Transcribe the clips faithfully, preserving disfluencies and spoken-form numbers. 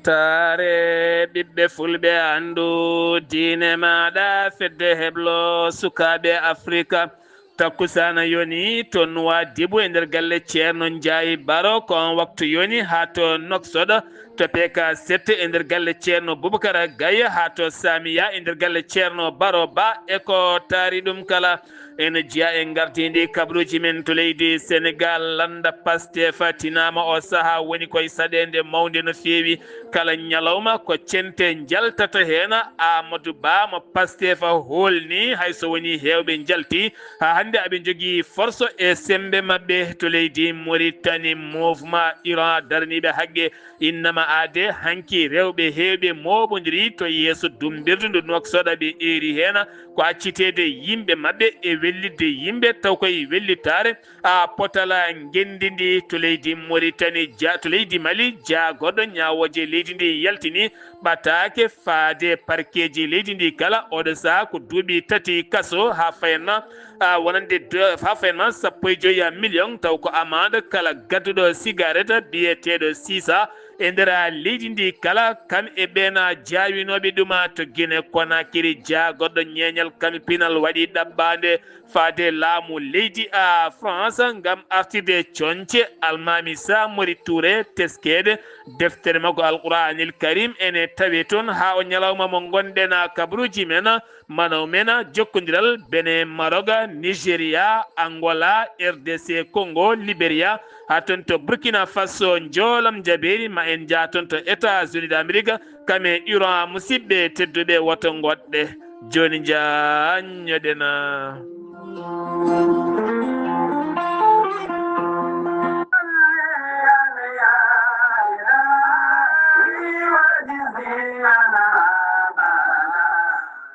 Taare ɓiɓɓe fulɓe, anndu diine maaɗa, fedde heblo sukaaɓe Afrika. Takkusaana yoni to Nuwaadibu e nder galle Ceerno Njaayi Baro, ko on waktu yoni haa to Noksoɗo, to P K sept e nder galle Ceerno Bubakara Gaye, haa to Saamiya e nder galle Ceerno Baro Ba, e ko taari ɗum kala. Ene jeyaa e ngardiindi kabaruuji men to leydi Senegaal, lannda Pastef tinaama oo sahaa woni koye saɗeende mawnde no feewi. Kala ñalawma ko cente njaltata heen. Amadou Ba mo Pastef hoolni, hay so wonii heewɓe njaltii, haa hannde aɓe njogii forso e semmbe maɓɓe to leydi Mauritanie. Mouvement Iran daraniiɓe haqqe, innama aade, hanki rewɓe heewɓe mooɓondirii to yeeso dummbirdu ndu Nouakchott, ɓe eeri heen ko acciteede yimɓe maɓɓe e wellitde yimɓe, taw koye wellitaare a potala ngenndi ndi to leydi Mauritanie, ja-, to leydi Mali, jaagorɗo ñaawooje leydi ndi yaltini ɓataake faade parkeeji leydi ndi kala. Oɗo sahaa ko duuɓi tati kaso haa fayanma, a, wonande do-, haa fayanma sappo e joyi million, taw ko amande kala gadduɗo sigaret biyeteeɗo sisa e nder leydi ndi kala, kam e ɓeena jaawinooɓe ɗuma to Guinée Conakry. Jaagorɗo ñeeñal kam pinal waɗi ɗaɓɓaande faade laamu leydi a France ngam artirde coñce Almaami Samori Touré teskeede deftere makko Alquraanil Karim ene tawe toon haa o ñalawma mo ngonɗen a kabaruuji men, manaw men, jokkondiral Benin, Maroc, Nigeria, Angola, R D C Congo, Liberia, haa toon to Burkina Faso, njoolam jabeeri ma en njah toon to États-Unis d'Amérique, kam e Iran. Musidɓe tedduɓe, woto ngoɗɗe. Jooni njaññoɗen.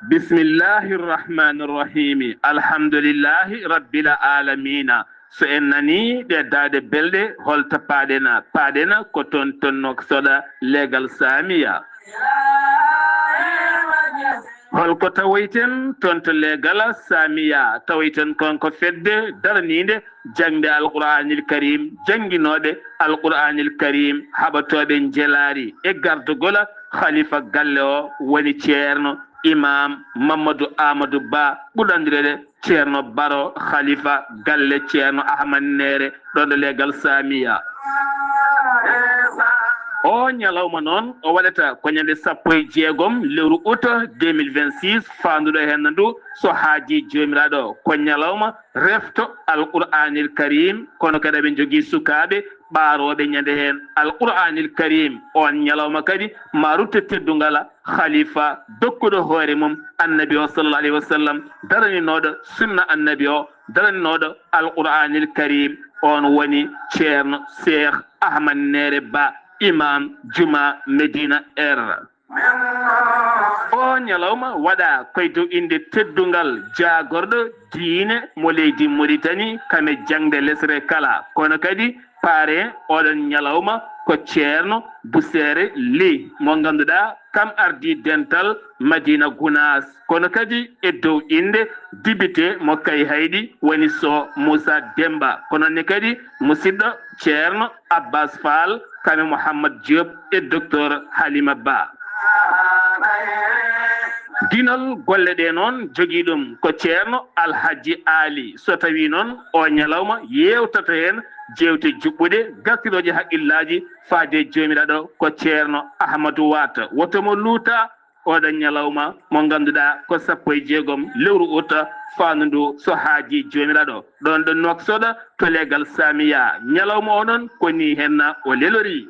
Bismillahi rahmani rahimi. Alhamdulillahi rabbil alamina. So en nanii ɗe daaɗe belɗe, holto paaɗen? Paaɗen ko toon to Nouakchott, leegal Saamiya. Holko tawoyten toon to leegal Saamiya? Tawoyten kon ko fedde daraniinde jaŋde Alquraanil Karim, jannginooɓe Alquraanil Karim, haɓatooɓe njelaari e gardugol khalifa galle o, woni Ceerno Imaam Mamadou Amadou Ba, ɓurɗo anndireede Ceerno Baro, khalifa galle Ceerno Ahmad Neere, ɗoon ɗo leegal Saamiya. O ñalawma noon o waɗata ko ñande sappo e jeegom lewru août deux mille vingt-six, faanduɗo heen ndu, so haajii Joomiraaɗo, ko ñalawma refto Alqur'aanil Kariim, kono kadi aɓe njogii sukaaɓe ɓaarooɓe ñande heen Alqur'aanil Kariim. Oon ñalawma kadi ma rutte teddungal khalifa dokkuɗo hoore mum Annabi o, sallallahu alayhi wa sallam, daraninooɗo sunna Annabi o, daraninooɗo Alqur'aanil Kariim. Oon woni Ceerno Seex Ahmad Neere Ba, Imaam Juma Medina R. O ñalawma waɗa koye dow innde teddungal jaagorɗo diine mo leydi Moritani, kame jaŋde lesre kala. Kono kadi paare oɗon ñalawma ko Ceerno Buseere Li, mo ngannduɗaa kam ardii dental Madina Gunaas. Kono kadi e dow innde dibite mo Kayhayɗi, woni Soh Muusa Demmba. Ko noon ne kadi musidɗo Ceerno Abbas Fall, kame Mouhammad Diop e Docteur Halima Ba. Ginol golle ɗe noon jogii ɗum ko Ceerno Alhaji Aali. So tawii noon o ñalawma yeewtata heen jeewte juɓɓuɗe, gartirooje haqqillaaji faade Joomiraaɗo ko Ceerno Ahmadu Waata. Woto mo luuta oɗo ñalawma mo ngannduɗaa ko sappo e jeegom lewru ut, faandu ndu so haajii Joomiraaɗo. Ɗoon ɗo Nouakchott to leegal Saamiya, ñalawma o noon ko nii heen o lelorii.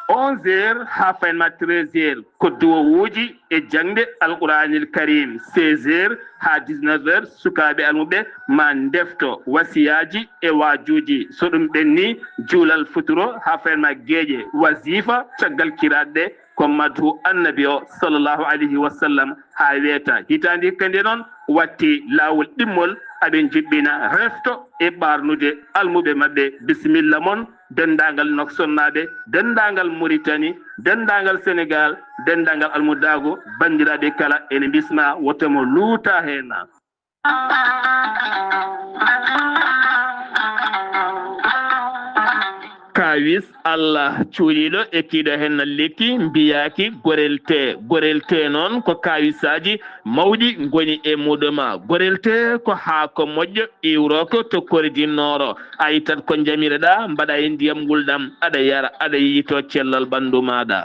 Onze heures haa faynma treize heures ko duwowuuji e jaŋde Alqur'aanil Kariim. Seize heures haa dix-neuf heures sukaaɓe almuɓɓe ma ndefto wasiyaaji e waajuuji. So ɗum ɓennii, juulal futuro haa faynma geeƴe, wazifa caggal kiraaɗe ɗe, ko madhu Annabi o, sallallahu alayhi wa sallam, haa weeta. Hitaande hikka nde noon watti laawol ɗimmol, aɓe njuɓɓina refto e ɓaarnude almuɓɓe maɓɓe. Bisimilla mon, denndaangal Nouakchottnaaɓe, denndaangal Moritani, denndaangal Senegaal, denndaangal almudaagu, banndiraaɓe kala ene mbismaa, woto mo luuta heen. Kawis Allah cuuɗiiɗo e kiiɗo heen lekki mbiyaaki gorel tee. Gorel tee noon ko kawisaaji mawɗi ngoni e muɗum. Gorel tee ko haako moƴƴo iwrooko to kordi nooro. A ittat ko njamireɗaa, mbaɗa e ndiyam ngulɗam, aɗa yara, aɗa yiytoo cellal ɓanndu maaɗa.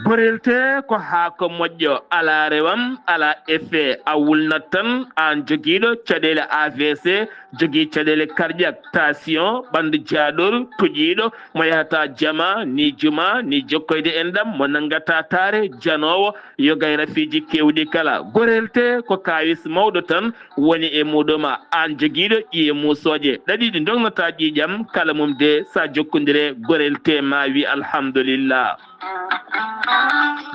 Gorel tee ko haako moƴƴo, alaa rewam, alaa effet, a wulnat tan, aan jogiiɗo caɗeele A V C, jogii caɗeele cardiaque, tension, ɓanndu jaaɗoru, tuƴiiɗo, mo yahata jama, ni juma, ni jokkoyde enɗam, mo nanngata taare, janoowo, yoga e rafiiji keewɗi kala. Gorel tee ko kaawis mawɗo tan woni e muɗum. Aan jogiiɗo ƴiye muusooje ɗaɗi ɗi ndognataa ƴiiƴam kala mum de, so a jokkondire gorel tee ma wi alhamdulillah.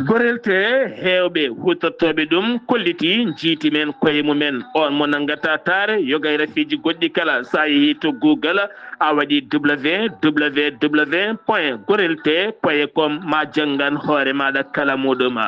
Gorel tee heewɓe huutortooɓe ɗum kollitii njiiti men koye mumen. On mo nanngata taare yoga e rafiiji goɗɗi kala, so a yehii to Google, a waɗi www point gorel tee point com, ma janngan hoore maaɗa kala muɗum.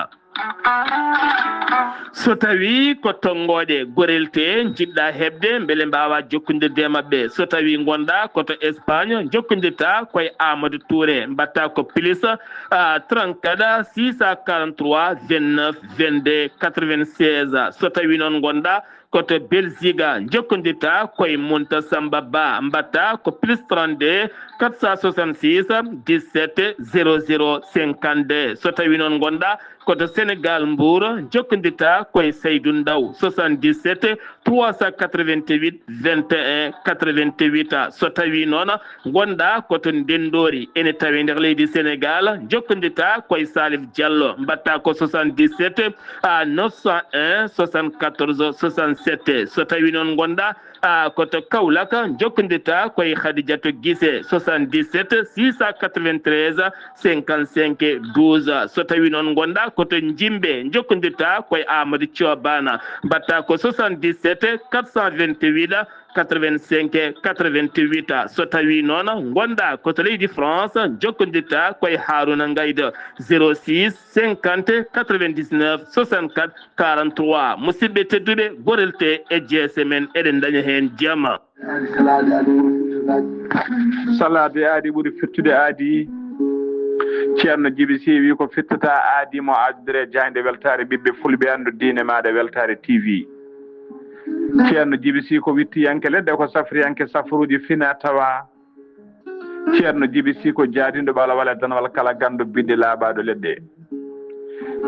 So tawii ko tonngooɗe gorel tee njiɗɗaa heɓde, mbele mbaawaa jokkondirde e maɓɓe. So tawii ngonɗaa ko to Espagne, njokkondirtaa ko e Amadou Touré, mbaɗtaa ko plus, ah, trente-quatre, six cent quarante-trois, vingt-neuf, vingt-deux, quatre-vingt-seize. So tawii noon ngonɗaa ko to Belgique, njokkondirtaa ko e Munta Samba Ba, mbaɗtaa ko plus trente-deux, quatre cent soixante-six, dix-sept, zéro zéro, cinquante-deux. So tawii noon ngonɗaa ko to Sénégal, Mbour, njokkondirtaa ko e Seydou Ndaw, soixante-dix-sept, trois cent quatre-vingt-huit, vingt et un, quatre-vingt-huit. So tawii noon ngonɗaa ko to Ndenndoori, ene tawee nder leydi Sénégal, njokkondirtaa ko e Salif Diallo, mbaɗtaa ko soixante-dix-sept, ah, neuf cent un, soixante-quatorze, soixante-sept. So tawii noon ngonɗaa, ah, ko to Kaolack, njokkondirtaa ko e Khadijatou Guissé, soixante-dix-sept, six cent quatre-vingt-treize, cinquante-cinq, douze. So tawii noon ngonɗaa ko to Njimbe, njokkondirtaa ko e Amadou Thioban, mbaɗtaa ko soixante-dix-sept, quatre cent vingt-huit, quatre-vingt-cinq, quatre-vingt-huit. So tawii noon ngonɗaa ko to leydi France, njokkondirtaa ko e Harouna Ngaïdo, zéro six, cinquante, quatre-vingt-dix-neuf, soixante-quatre, quarante-trois. Musidɓe tedduɓe, gorel tee e G S M en, eɗen ndaña heen jam. Salaade aadi ɓuri firtude aadi. Ceerno Jibi Sy wi ko firtata aadi mo aadodire jaaynde weltaare ɓiɓɓe fulɓe anndu diine maaɗa weltaare T V. Ceerno Jibi Sy ko wittiyanke leɗɗe, ko safriyanke safruuji fina tawa. Ceerno Jibi Sy ko jaadinɗo ɓalawal e danawal kala ganndo bidde laaɓaaɗo leɗɗe.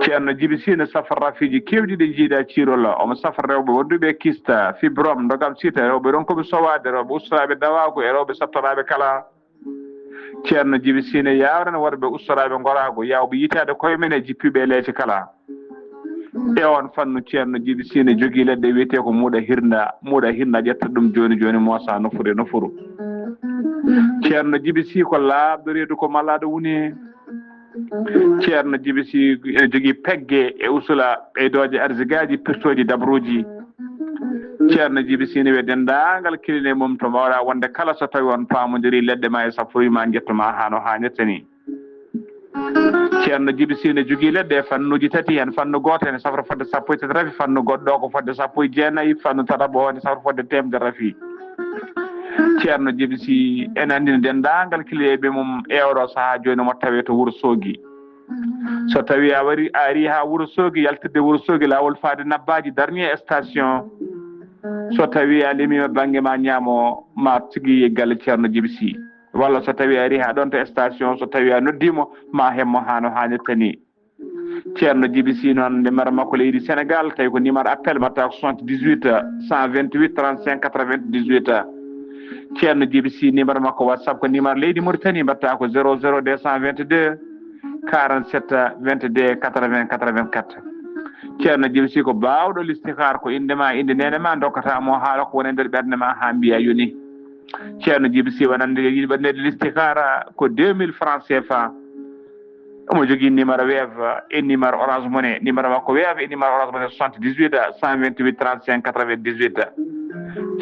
Ceerno Jibi Sy ne safra rafiiji keewɗi ɗi njiiɗaa ciirol. Omo safra rewɓe wonduɓe kista, fibrome, ndogam sita, rewɓe ronkooɓe sowaade, rewɓe ustoraaɓe dawaagu e rewɓe sattoraaɓe kala. Ceerno Jibi Sy ne yaawrana worɓe ustoraaɓe ngoraagu, yaawɓe yitaade koye men e jippiiɓe e leece kala. E oon fannu, Ceerno Jibi Sy ne jogii leɗɗe wiyetee ko muuɗa hirnda. Muuɗa hirnda ƴetta ɗum jooni jooni moosa nofuru e nofuru. Ceerno Jibi Sy ko laaɓɗo reedu, ko malaaɗo woni. Ceerno Jibi Sy ene jogii pegge e usula ɓeydooje arsigaaji, pirtooji, dabruuji. Ceerno Jibi Sy ne wiya denndaangal kilineeɓe mum to mbaawɗaa wonde kala, so tawii on paamondirii leɗɗe ma e safruuji ma, njettu ma haa no haanirta ni. Ceerno Jibi Sy ne jogii leɗɗe e fannuuji tati, heen fannu gooto ene safra fodde sappo e tati rafi, fannu goɗɗo o ko fodde sappo e jeenayi, fannu tataɓo o ene safra fodde teemedere rafi. Ceerno Jibi Sy ene anndina denndaangal kiliyeeɓe mum e oɗo sahaa jooni mo tawee to Wuro Soogi. So tawii a wari, a arii haa Wuro Soogi, yaltirde Wuro Soogi, laawol faade Nabbaaji, dernier station. So tawii a limiima bannge ma ñaamo, ma tigi galle Ceerno Jibi Sy. Walla so tawii a arii haa ɗoon to station, so tawii a noddii mo, ma heɓ mo haa no haanirta ni. Ceerno Jibi Sy noon, numéro makko leydi Sénégal, tawi ko numéro appel, mbaɗata ko soixante-dix-huit, cent vingt-huit, trente-cinq, quatre-vingt-dix-huit. Ceerno Jibi Sy, numéro makko WhatsApp ko numéro leydi Mauritanie, mbaɗata ko zéro zéro deux cent vingt-deux, quarante-sept, vingt-deux, quatre-vingts, quatre-vingt-quatre. Ceerno Jibi Sy ko baawɗo listixaar, ko innde ma, innde neene ma, ndokkata mo haala ko woni e nder ɓernde ma haa mbiya yoni. Ceerno Jibi Sy wonande yiɗɓe nder listixaara ko deux mille francs C F A. Omo jogii numéro Wave e numéro Orange Money. Numéro makko Wave e numéro Orange Money, soixante-dix-huit, cent vingt-huit, trente-cinq, quatre-vingt-dix-huit.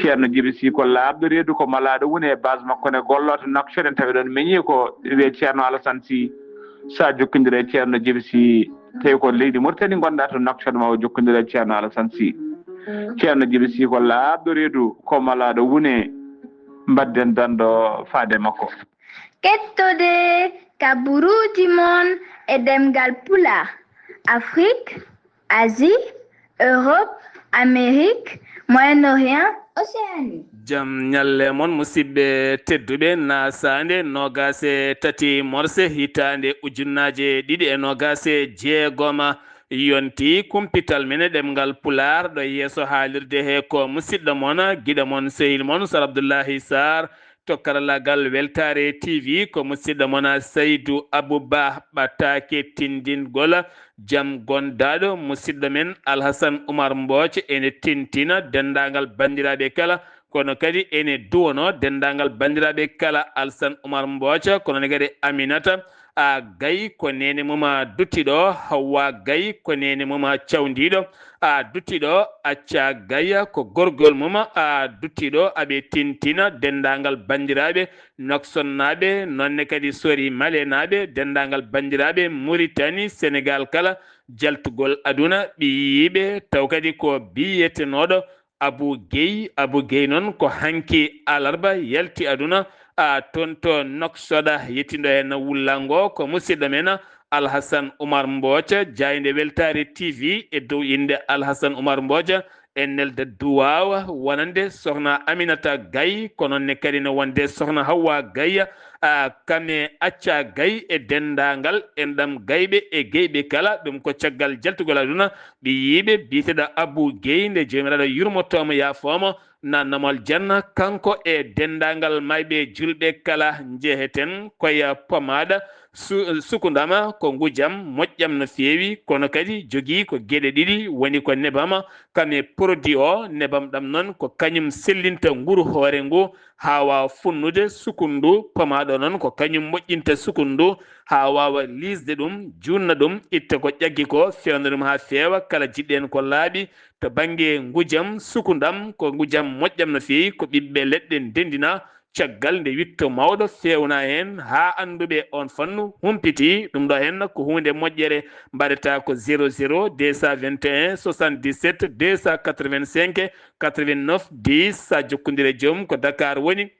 Ceerno Jibi Sy ko laaɓɗo reedu, ko malaaɗo woni e base makko ne golloo to Nouakchott, en tawi ɗoon meñi ko wiyee Ceerno Alassane Sy. So a jokkondire e Ceerno Jibi Sy, tawi ko leydi Mauritanie ngonɗaa to Nouakchott, ma o jokkondire e Ceerno Alassane Sy. Ceerno Jibi Sy ko laaɓɗo reedu, ko malaaɗo woni. Mbadden danɗo faade makko. Kettode kaburuuji mon e ɗemngal Pulaar, Afrik, Asie, Europe, Amérique, Moyen-Orient, Océanie. Jam ñalle mon, musidɓe tedduɓe, naasaande noogaas e tati morse hitaande ujunnaaje ɗiɗi e noogaas e jeegom. Yonti kumpital men e ɗemngal Pulaar ɗo yeeso haalirde he ko musidɗo mon, giɗo mon, sehil mon, Sar Abdullahi Sarr, to karallaagal Weltaare T V, ko musidɗo mon Saydu Abuba, ɓataake tinndingol jam gondaaɗo musidɗo men Alhasan Umar Mbooc, ene tintina denndaangal banndiraaɓe kala, kono kadi ene duwono denndaangal banndiraaɓe kala Alhasan Umar Mbooc, kono ne kadi Aminata a Gay ko neene mum a duttiɗo, Hawwa Gay ko neene mum a cawndiiɗo, a duttiɗo, Acca Gay ko gorgol mum a duttiɗo, aɓe tintina denndaangal banndiraaɓe Noksonnaaɓe, noon ne kadi Sori Maleenaaɓe, denndaangal banndiraaɓe Muritani, Senegaal kala, jaltugol aduna, ɓiyiiɓe, taw kadi ko biyetenooɗo Abu Gey. Abu Gey noon ko hanki alarba yalti aduna, a, toon to Noksoda, yettindo heen wullango ko musidɗo men Alhasan Umar Mbooca, jaaynde Weltaare T V e dow innde Alhasan Umar Mbooca, en nelda duwaawa wonande Sohna Aminata Gay, ko noon ne kadi no wonde Sohna Hawwa Gay, a, kame Acca Gay e denndaangal enɗam gayɓe e geyɓe kala, ɗum ko caggal jaltugol aduna ɓiyiiɓe biyeteeɗo Abu Gey, nde Joomiraaɗo yurmotoomo yaafoomo, naatnamo aljanna, kanko e denndaangal mayɓe julɓe kala. Njeheten koye pomaaɗo su-, sukundam, ko ngujam moƴƴam no feewi, kono kadi jogii ko geɗe ɗiɗi, woni ko nebam, kame produit o, nebam ɗam noon ko kañum sellinta nguru hoore ngu, haa waawa funnude sukundu, pomaaɗo noon ko kañum moƴƴinta sukundu, haa waawa liisde ɗum, juutna ɗum, itta ko ƴaggi ko, fewna ɗum haa feewa, kala jiɗɗen ko laaɓi, to bannge ngujam, sukundam, ko ngujam moƴƴam no feewi, ko ɓiɓɓe leɗɗe ndenndina, caggal nde witto mawɗo feewna heen, haa annduɓe oon fannu humpiti, ɗum ɗo heen ko huunde moƴƴere, mbaɗata ko zéro zéro deux cent vingt et un soixante-dix-sept deux cent quatre-vingt-cinq quatre-vingt-neuf dix, so a jokkondire joom ko Dakar woni.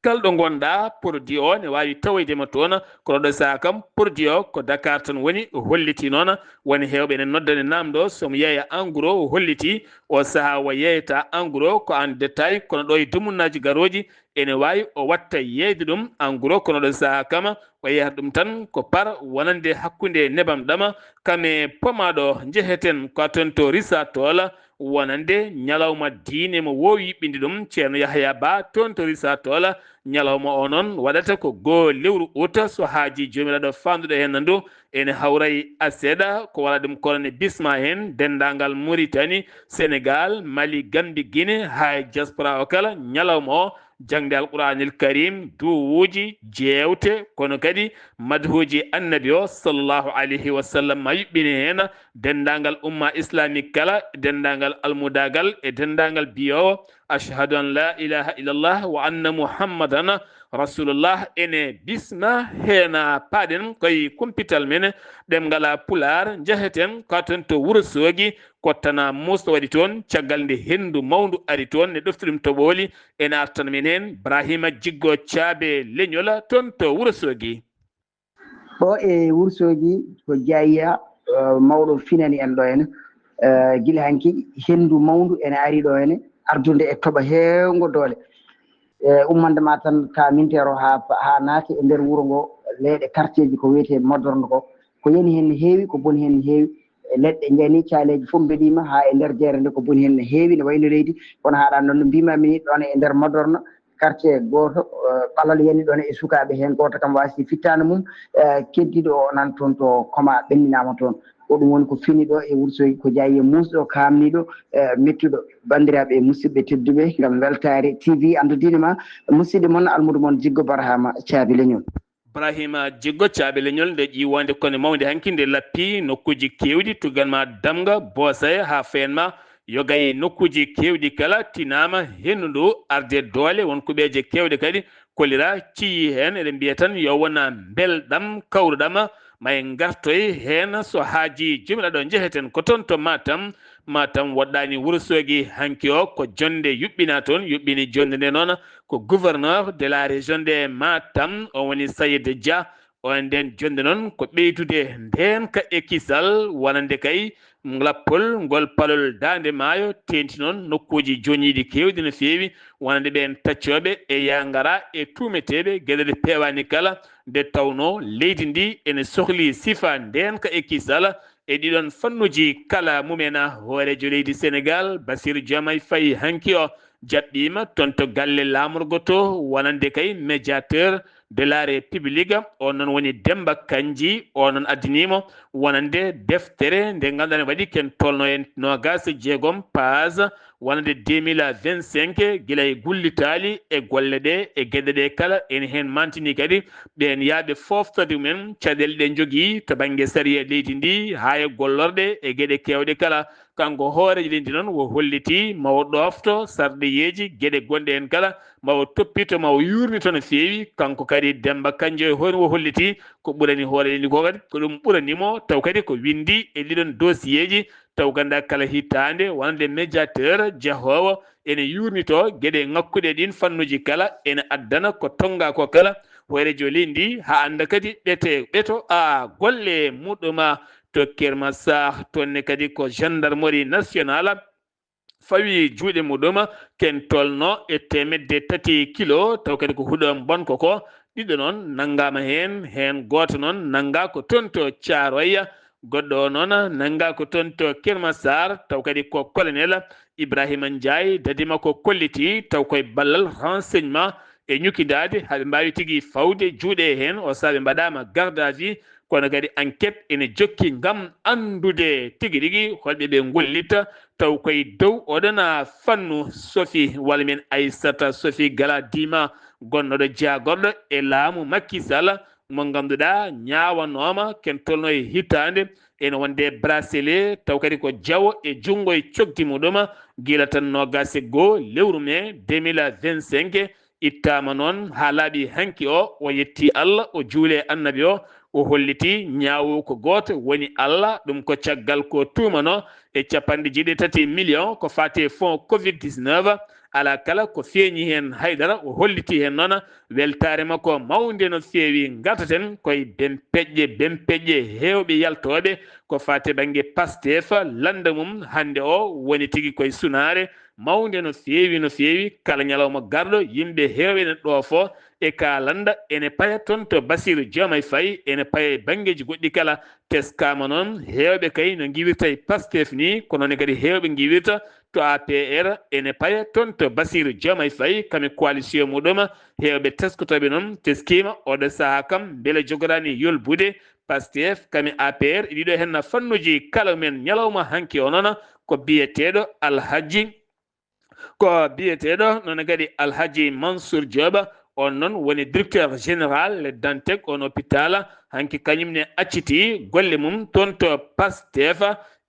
Kala ɗo ngonɗaa, produit o ne waawi tawoyde ma toon, kono ɗo sahaa kam, produit o ko Dakar tan woni, o holliti noon, woni heewɓe ene nodda, ene naamndoo, so mo yeeya en gros, o holliti, o sahaa o yeeyata en gros, ko en détail, kono ɗo e dumunnaaji garooji, ene waawi o watta yeeyde ɗum en gros, kono ɗo sahaa kam, o yeeyata ɗum tan ko par wonande hakkunde nebam ɗam, kame pomaaɗo njeheten ko toon to Risa Tool, wonande ñalawma diine mo woowi yuɓɓinde ɗum, Ceerno Yahaya Ba, toon to Risa Tool. Ñalawma o noon waɗata ko goo lewru ut, so haajii Joomiraaɗo faanduɗo heen ndu, ene hawray a seeɗa, ko wala ɗum kono ne bisma heen denndaangal Muritani, Senegaal, Mali, Gambi, Gine, haa e diaspora o kala. Ñalawma o, jaŋde Alquraanil Karim, duwuuji, jeewte, kono kadi madhuuji Annabi o, sallallahu alayhi wa sallam, ma yuɓɓine heen denndaangal umma islamique kala, denndaangal almudaagal e denndaangal biyoowo, "Ashhadu an la ilaha illallah wa anna Muhammadan Rasulullah." Ene bisma heen, paaɗen koye kumpital men, ɗemngal Pulaar, njeheten ko toon to Wuro Soogi, ko Tana Muus waɗi toon, caggal nde henndu mawndu ari toon, ne ɗofti ɗum to Ɓooli, ene artan men heen Ibrahima Jiggo Caabe Leñol toon to Wuro Soogi. Ɗo e Wuro Soogi ko Jaayiya, eh, mawɗo finani en ɗo henne. Eh, gila hanki henndu mawndu ene ari ɗo henne, ardude e toɓo heewngo doole. Eh, ummande ma tan ka minteero haa, haa naati e nder wuro ngo, leeɗe quartier ji ko wiyetee modorno ko, ko yani heen ne heewi, ko boni heen ne heewi. E leɗɗe njani, caaleeji fof mbeɗiima haa e nder jeere nde, ko boni heen ne heewi, ne wayno leydi, kono haaɗaani noon no mbiimaami ni, ɗoon e nder modorno, quartier gooto, eh, ɓalal yani ɗoon e sukaaɓe heen, gooto kam waasi fittaandu mum, eh, keddiiɗo o nan toon to Koma ɓenninaama toon. Ko ɗum woni ko fini ɗo e Wuro Soogi, ko Jaayiya muusɗo, kaamniiɗo, eh, mettuɗo. Banndiraaɓe e musidɓe tedduɓe, ngam weltaare T V anndudiinde ma, musidɗo mon, almuudo mon, Jiggo Barhama Caabi Leñol. Ibrahima Jiggo Caabi Leñol, nde ƴiiwoonde kone mawnde hanki nde lappi nokkuuji keewɗi, tuggan ma Damga, Boosaya, haa fayen ma Yogay, nokkuuji keewɗi kala tinaama hendu ndu arde doole, won kuɓeeje keewɗe kadi kollira ciyi heen. Eɗen mbiya tan yo wona mbelɗam kawruɗam, ma en ngartoy heen so haajii Joomiraaɗo. Njeheten ko toon to Matam, Matam woɗɗaani Wuro Soogi hanki o, ko jonnde yuɓɓinaa toon, yuɓɓini jonnde nde noon ko gouverneur de la région de Matam, o woni Sayed Dia. O nden jonnde noon ko ɓeydude ndeenka e kisal, wonande kay lappol ngol palol Daande Maayo, teeŋti noon nokkuuji joñiiɗi keewɗi no feewi, wonande ɓeen taccooɓe e yaangara e tuumeteeɓe geɗe ɗe peewaani kala, nde tawnoo leydi ndi ene sohli sifa ndeenka e kisal, e ɗiɗon fannuuji kala mumen. Hooreejo leydi Senegaal, Bassirou Diomaye Faye, hanki o jaɓɓiima toon to galle laamorgo to, wonande kay médiateur de la République. On noon woni Demba Kandji, on noon addaniima wonande deftere nde ngannduɗaa ne waɗi ken tolno e noogaas e jeegom page, wonande deux mille vingt-cinq, gila e gullitaali e golle ɗe e geɗe ɗe kala. Ene heen mantini kadi ɓeen yaaɓe fooftude mumen caɗeele ɗe njogii to bannge sariya leydi ndi, haa e gollorɗe e geɗe keewɗe kala. Kanko hooreejo leydi noon o hollitii ma o ɗoofto sarɗiyeeji geɗe gonɗe heen kala, ma o toppito, ma o yuurnito no feewi. Kanko kadi Demba Kandji o heen o hollitii ko ɓurani hooreejo leydi ko kadi ko ɗum ɓurani mo, taw kadi ko winndi e ɗiɗon dossier ji, taw ganduɗaa kala hitaande wonande médiateur jahoowo ene yuurnito geɗe ŋakkuɗe ɗiin fannuuji kala, ene addana ko tonngaa ko kala hooreejo leydi ndi, haa annda kadi ɓete, ɓeto a golle muɗum a to Kermassar. Toon ne kadi ko gendarmerie nationale fawi juuɗe muɗum, ken tolno e teemedde tati kilo, taw kadi ko huɗo bonko ko. Ɗiɗo noon nanngaama heen, heen gooto noon nanngaa ko toon to Thiaroye, goɗɗo o noon nanngaa ko toon to Kermassar, taw kadi ko colonel Ibrahima Ndiaye, dadiima ko kolliti, taw koye ballal renseignement e ñukindaade, haa ɓe mbaawi tigi fawde juuɗe heen. O sahaa ɓe mbaɗaama garde à vue, kono kadi enquête ene jokki ngam anndude tigi rigi holɓe ɓe ngollitta, taw koye dow oɗona fannu Sophie, walla mbiyen Aissata Sophie Galadima, gonnooɗo jaagorɗo e laamu Macky Sall, mo ngannduɗaa ñaawanooma ken tolno e hitaande ene wonde bracelet, taw kadi ko jawo e junngo e cogdi muɗum, gila tan noogaas e goo lewru mee deux mille vingt-cinq, ittaama noon haa laaɓi hanki o, o yetti Allah, o juuli e Annabi o, o holliti ñaawo ko gooto woni Allah, ɗum ko caggal ko tuumano e capanɗe jeeɗiɗi tati million ko faati e fonds covid dix-neuf. Alaa kala ko feeñi heen haydara, o holliti heen noon weltaare makko mawnde no feewi. Ngartaten koye bempeƴƴe, bempeƴƴe heewɓe yaltooɓe ko faati e bannge Pastef, lannda mum hannde o woni tigi koye sunaare mawnde no feewi, no feewi. Kala ñalawma garɗo, yimɓe heewɓe ene ɗoofo e ka lannda, ene paya toon to Bassirou Diomaye Faye, ene paya e banngeeji goɗɗi kala. Teskaama noon, heewɓe kay no ngiwirta e Pastef ni, ko noon kadi heewɓe ngiwirta to A P R, ene paya toon to Bassirou Diomaye Faye, kam e coalition muɗum. Heewɓe teskotooɓe noon teskiima oɗo sahaa kam mbele jogoraani yolbude Pastef, kam e A P R, e ɗiɗo heen fannuuji kala. Men ñalawma hanki o noon ko biyeteeɗo Alhaji, ko biyeteeɗo noon kadi Alhaji Mansour Diop, on noon woni directeur général le Dantec, on hôpital, hanki kañum ne acciti golle mum toon to Pastef,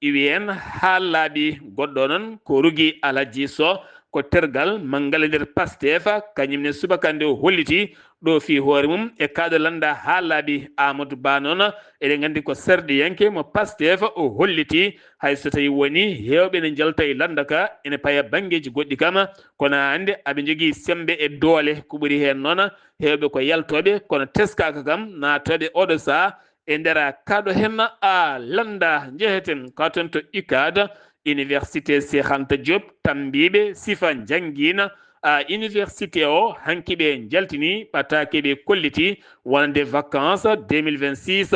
iwi en haa laaɓi. Goɗɗo noon ko Rugi Alhaji Sow, ko tergal manngal e nder Pastef, kañum ne subaka nde o holliti ɗo fii hoore mum e kaaɗo lannda haa laaɓi. Amadou Ba noon, eɗen nganndi ko sarɗiyanke mo Pastef, o holliti hay so tawi woni heewɓe ne njalta e lannda ka, ene paya banngeeji goɗɗi kam, kono hannde aɓe njogii semmbe e doole. Ko ɓuri heen noon, heewɓe ko yaltooɓe, kono teskaaka kam naatooɓe oɗo sahaa e nder kaaɗo heen a lannda. Njeheten ka toon to UCAD, Université Cheikh Anta Diop, tammbiiɓe sifa njanngiina a université o, hanki ɓe njaltini ɓataake ɓe kolliti wonande vacances deux mille vingt-six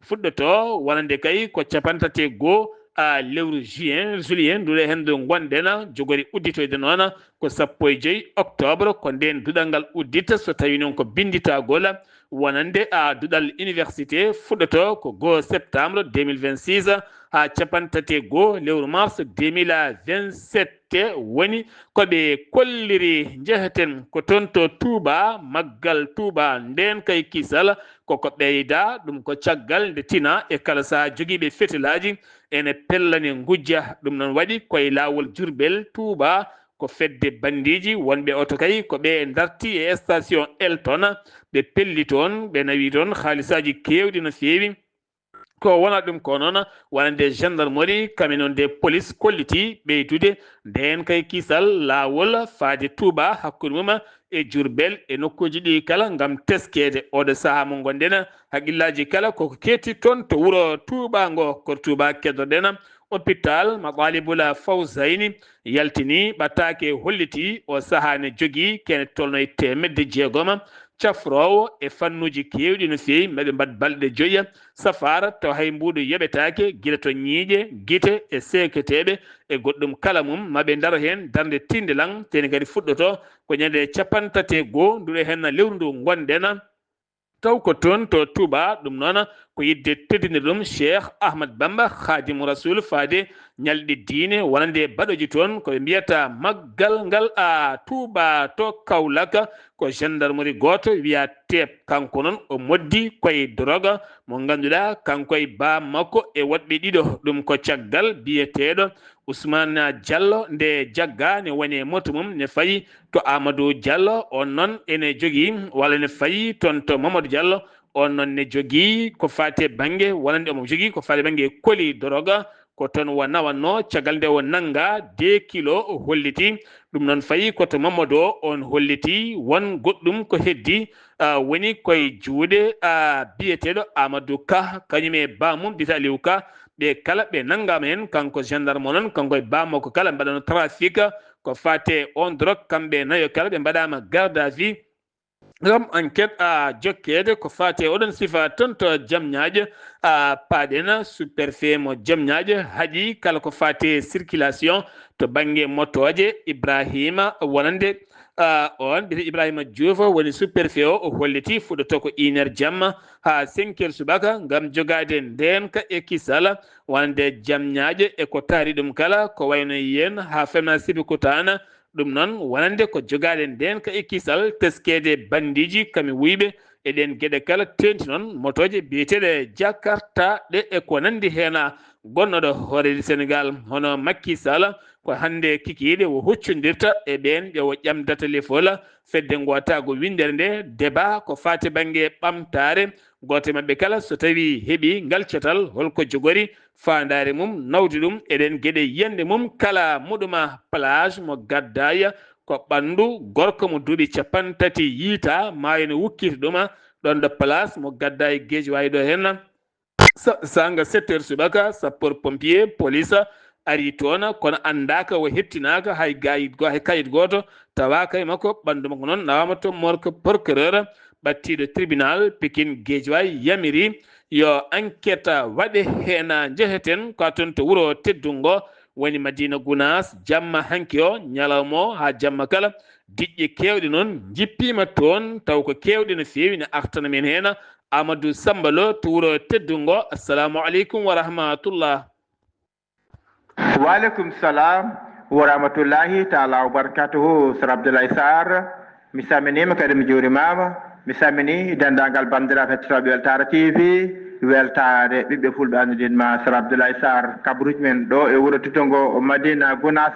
fuɗɗoto wonande kay ko cappanɗe tati e goo a lewru juin, juillet, nduɗo heen ndu ngonɗen, jogori udditoyde noon ko sappo e joy octobre, ko ndeen duɗal ngal uddita, so tawi noon ko binnditagol wonande a duɗal université fuɗɗoto ko goo septembre deux mille vingt-six haa cappanɗe tati e goo lewru mars deux mille vingt-sept. Te woni ko ɓe kolliri. Njeheten ko toon to Touba, maggal Touba ndeen kay kisal koko ɓeyda, ɗum ko caggal nde tina e kala sahaa jogiiɓe fetelaaji ene pellani ngujja. Ɗum noon waɗi koye laawol Jurbel Touba, ko fedde banndiiji wonɓe oto kay ko ɓe darti e station Elton, ɓe pelli toon, ɓe nawi toon haalisaaji keewɗi no feewi. Ko wona ɗum ko noon, wonande gendarmerie, kamen noon nde police kolliti ɓeydude ndeen kay kisal laawol faade Touba hakkunde mum e Diourbel e nokkuuji ɗi kala ngam teskeede. Oɗo sahaa mo ngonɗen, haqqillaaji kala koko ketti toon to wuro Touba ngo, ko Touba keddoɗen. Hôpital Mathalibul Fawzayni yaltini ɓattaake, holliti o sahaa ne jogii kene tolno e teemedde jeegom cafroowo e fannuuji keewɗi no feewi, maɓe mbaɗ balɗe joyi safaara taw hay mbuuɗu yoɓetaake, gila to ñiiƴe, gite e seeketeeɓe e goɗɗum kala mum, maɓe ndaro heen darnde tiinde lan, teni kadi fuɗɗoto ko ñande capanɗe tati e goo nduɗe heen lewru ndu ngonɗen. Taw ko toon to Touba, ɗum noon ko yidde teddinir ɗum Cheikh Ahmad Bamba Khadimu Rasul faade ñalɗi diine wonande baɗooji toon ko ɓe mbiyata maggal ngal a Touba to Kaolack, ko gendarmerie gooto wiya teep. Kanko noon o moddi koye drogue mo ngannduɗaa kanko e baa makko e woɗɓe ɗiɗo. Ɗum ko caggal biyeteeɗo Ousmane Diallo nde jagga ne woni e moto mum ne fayi to Amadou Diallo. On noon ene jogii walla ne fayi toon to Mamadou Diallo. On noon ne jogii ko faati e bannge wonande omo jogii ko faati e bannge koli drogue. Ko toon o nawatnoo caggal nde o nannga deux kilo o holliti. Ɗum noon fayi ko to Mamadou o on holliti won goɗɗum ko heddi, ah, woni koye juuɗe, ah, biyeteeɗo Amadou Ka, kañum e baa mum biyeteeɗo Aliou Ka. Ɓe kala ɓe nanngaama heen, kanko gendarme o noon, kanko e baa makko kala mbaɗano trafic ko faati e on drogue. Kamɓe nayo kala ɓe mbaɗaama garde à vue. Ngam enquête a jokkeede ko faati e oɗon sifa toon to Jamñaajo, a paaɗen sous-préfet mo Jamñaajo haɗi kala ko faati e circulation to bannge motooje. Ibrahima wonande, a, on mbiyetee Ibrahima Diouf woni sous-préfet o, o holliti fuɗɗoto ko une heure jamma haa cinq heures subaka ngam jogaade ndeenka e kisal wonande Jamñaajo e ko taari ɗum kala ko wayno yen haa Fena Sibikotane. Ɗum noon wonande ko jogaade ndeenka e kisal, teskeede banndiiji kami wuyɓe e ɗeen geɗe kala, teeŋti noon motooje biyeteeɗe Jakarta ɗe e ko nanndi heen. Gonnooɗo hooreejo Senegaal hono Macky Sall ko hannde kikiiɗe o huccondirta e ɓeen ɓe o ƴamdata lefol fedde ngootaago winndere nde, débat ko faati bannge ɓamtaare. Gooto e maɓɓe kala so tawii heɓii ngal catal, holko jogori faandaare mum, nawde ɗum e ɗeen geɗe yiyannde mum kala muɗuma. Place mo Gaddaye ko ɓanndu gorko mo duuɓi capanɗe tati yiytaa, maayo ne wukkiti ɗum ɗoon ɗo Place mo Gaddaye Guédiawaye ɗo heen. Sa-, saanga sept heures subaka, sapeur pompier, police ari toon, kono anndaaka o hettinaaka hay gayit go-, hay kayit gooto tawaaka e makko. Ɓanndu makko noon nawaama to morgue. Procureur ɓattiiɗo tribunal Pikine Guédiawaye yamiri yo enquête waɗe heen. Njeheten ko toon to wuro teddungo woni Madina Gounass, jamma hanki o, ñalawma o haa jamma kala. Diƴƴe keewɗe noon njippiima toon, taw ko keewɗe no feewi ne artana men heen. Amadou Samba Lo to wuro teddungo, assalamu aleykum wa rahmatullah. Waaleykum salam wa rahmatullahi taala wa barakatuhu. Sir Abdoulaye Sarr, mi salminiima kadi mi juurimaama. Mi salmini denndaangal banndiraaɓe hettotooɓe Weltaare T V, weltaare ɓiɓɓe fulɓe anndidiin ma Sir Abdoulaye Sarr, kabaruuji men ɗo e wuro teddungo Madina Gounass.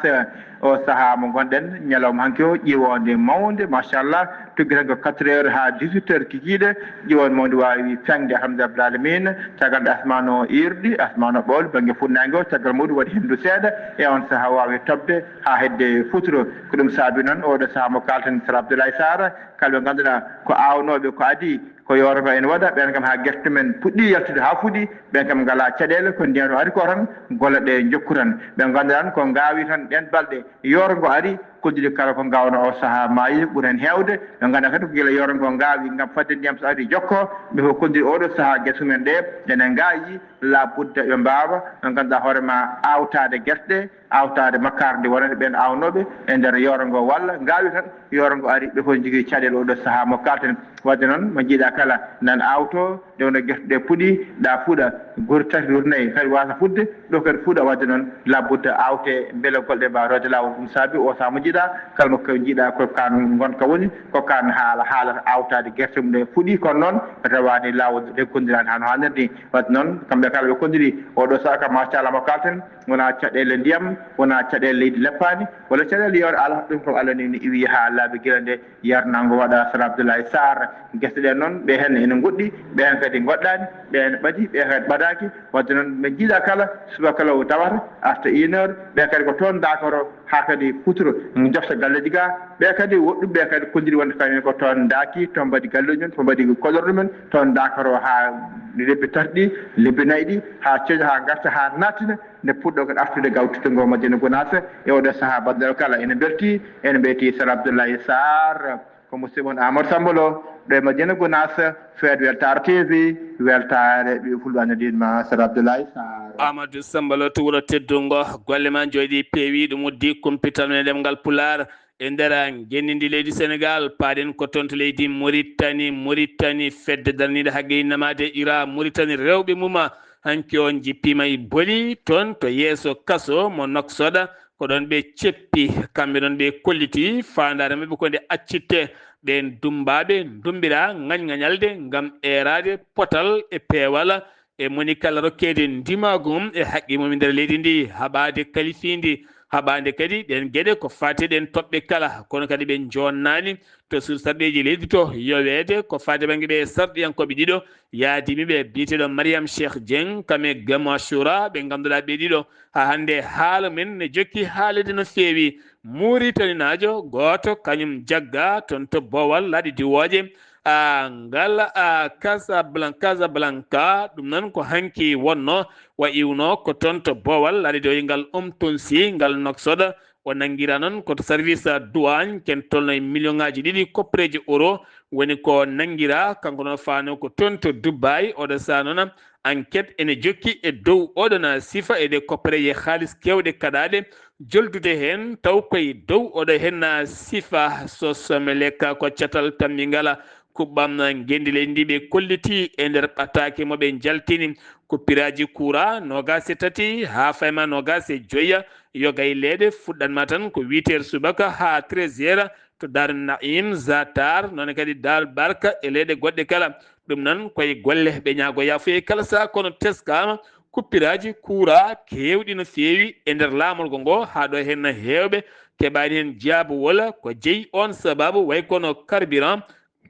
O sahaa mo ngonɗen, ñalawma hanki o, ƴiwoonde mawnde, machallah, tuggi tan ko quatre heures haa dix-huit heures kikiiɗe, ƴiwoonde mawnde waawi feŋde, alhamdulillahi rabbil alamina. Caggal nde asmaan o iirɗi, asmaan o ɓooyɗi bannge funnaange o, caggal muɗum waɗi henndu seeɗa, e on sahaa waawi toɓde haa hedde futuro. Ko ɗum saabi noon, oɗo sahaa mo kaalten, Sir Abdoulaye Sarr, kala ɓe ngannduɗaa ko aawnooɓe, ko adii ko yooro ngo ene waɗa, ɓeen kam haa gerte men puɗɗii yaltude haa fuɗi, ɓeen kam ngalaa caɗeele, ko ndiyam ɗo ari ko tan, golle ɗe njokku tan. Ɓe ngannduɗaa ko ngaawi tan ɗeen balɗe, yooro ngo ari, koddiri kala ko ngaawno o sahaa maayi, ɓuri heen heewde. Ɓe nganndaa kadi ko gila yooro ngo ngaawi ngam fadde ndiyam so ari jokko, ɓe fof koddiri oɗo sahaa gese mumen ɗe, ene ngaayi, laabudda ɓe mbaawa, ɓe ngannduɗaa hoore ma aawtaade gerte ɗe, aawtaade makkaari ndi wonande ɓeen aawnooɓe e nder yooro ngo, walla ngaawi tan yooro ngo ari, ɓe fof njogii caɗeele oɗo sahaa mo kaalten. Waɗde noon, mo njiiɗaa kala nan aawto, nde wonno gerte ɗe puɗi, ɗa fuɗa, gori tati, gori nayi, kadi waasa fuɗde, ɗo kadi fuɗa. Waɗde noon, laabudda aawte, mbele golle ɗe mbaawa rewde laawol. Ɗum saabi o sahaa mo njiiɗaa Kala mo ko njiiɗa ko kan ngonka woni, ko kan haala, haalata awtaade gerte mum ɗe fuɗi, kono noon rewaani laawol, rekkondiraani haa no haanirta ni. Wadde noon, kamɓe kala ɓe kondiri oɗo saaka, machallah mo kalten, wonaa caɗeele ndiyam, wonaa caɗeele leydi leppaani, walla caɗeele yoore alaa, ɗum kam Allah ni, ni iwi haa laabi gila nde yarnango waɗa. Sara Abdoulaye Sarr, gese ɗe noon, ɓe heen ene ngoɗɗi, ɓe heen kadi ngoɗɗaani, ɓe heen ɓadi, ɓe heen ɓadaaki. Wadde noon, ɓe njiiɗa kala, subaka law tawata, arta une heure, ɓe kadi ko toon dakoro, haa kadi futuro, jofta galleeji ga, ɓe kadi woɗɗuɓe ɓe kadi kondiri wonde kañum ko toon daaki, toon mbaɗi galleeji mum, toon mbaɗi koɗorɗe mum, toon dakoro haa lebbi tarɗi, lebbi nayi ɗi, haa ceeƴa, haa ngarta, haa nattina, nde puɗɗo kadi artude gawtude ngo Madina Gunaas e oɗo sahaa. Baɗɗo kala ene mbelti, ene mbelti Sara Abdoulaye Sarr, ko musidɗo mon Amadou Samba Lo, ɗo e Madina Gunaas, feet weltaare T V, weltaare ɓe fulɓe anndiima Sara Abdoulaye Sarr. Amadou Samba Lo to wuro teddungo, golle ma njooɗi peewi, ɗum uddi kumpital men ɗemngal Pulaar. E nder ngenndi leydi Senegaal, paaɗen ko toon to leydi Moritani. Moritani, fedde darniinde haqqe innama de ira Moritani, rewɓe mum hanki on njippiima e boli toon to yeeso kaso mo Noksoda. Ko ɗoon ɓe ceppi, kamɓe ɗoon ɓe kolliti faandaare maɓɓe ko nde accitte ɓeen dummbaaɓe, ndumbira ŋañŋañalde ngam eeraade potal e peewal e moni kala rokkeede ndimaagu mum e haqqe mum e nder leydi ndi, haɓaade kalifiindi, haɓaade kadi ɗeen geɗe ko faati e ɗeen toɓɓe kala, kono kadi ɓe joonnaani to suudu sarɗiiji leydi to yoweede ko faati bannge ɓe sarɗiyankooɓe ɗiɗo yaadiiɓe ɓe, biyeteeɗo Mariam Cheikh Dieng, kam e Gamo Achoura, ɓe ngannduɗaa ɓe ɗiɗo haa hannde haala men ne jokki haalede no feewi. Muritaninaajo gooto kañum jagga toon to Boowal laaɗe diwooje, a, ngal, a, Casablan-, Casablanca, ɗum noon ko hanki wonno, wa iwno ko toon to Boowal, laaɗe diwooje ngal Umtunsi, ngal Noksoda, o nanngira noon ko to service douane, ken tolno e million ŋaaji ɗiɗi koppereeji euro, woni ko nanngira, kanko noon faano ko toon to Dubai, oɗo saha noon enquête ene jokki e dow oɗon sifa e ɗe koppereeje haalis keewɗe kaɗaaɗe, joldude heen taw koye dow oɗo heen sifa so Somelec ko catal tammingal kuɓɓam ngenndi leydi ndi ɓe kolliti e nder ɓataake mo ɓe njaltini. Kuppiraaji kuura noogaas e tati haa fayma noogaas e joya, yoga e leeɗe fuɗɗanma tan ko huit heures subaka haa treize heures to Daaru Naim, Zatar, noon kadi Daaru Barka e leeɗe goɗɗe kala. Ɗum noon koye golle ɓe ñaago yaafuye kala saha, kono teskaama kuppiraaji kuura keewɗi no feewi e nder laamorgo ngo, haa ɗo heen heewɓe keɓaani heen jaabawol ko jeyi oon sababu, way kono carburant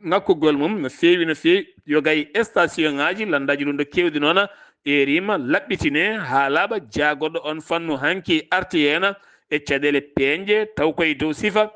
ŋakkugol mum no feewi, no feewi. Yoga e station ŋaaji, lanndaaji ɗum ɗo keewɗi noon, erima laɓɓitine haa laaɓa. Jaagorɗo on fannu hanki arti heen e caɗeele peeñɗe, taw koye dow sifa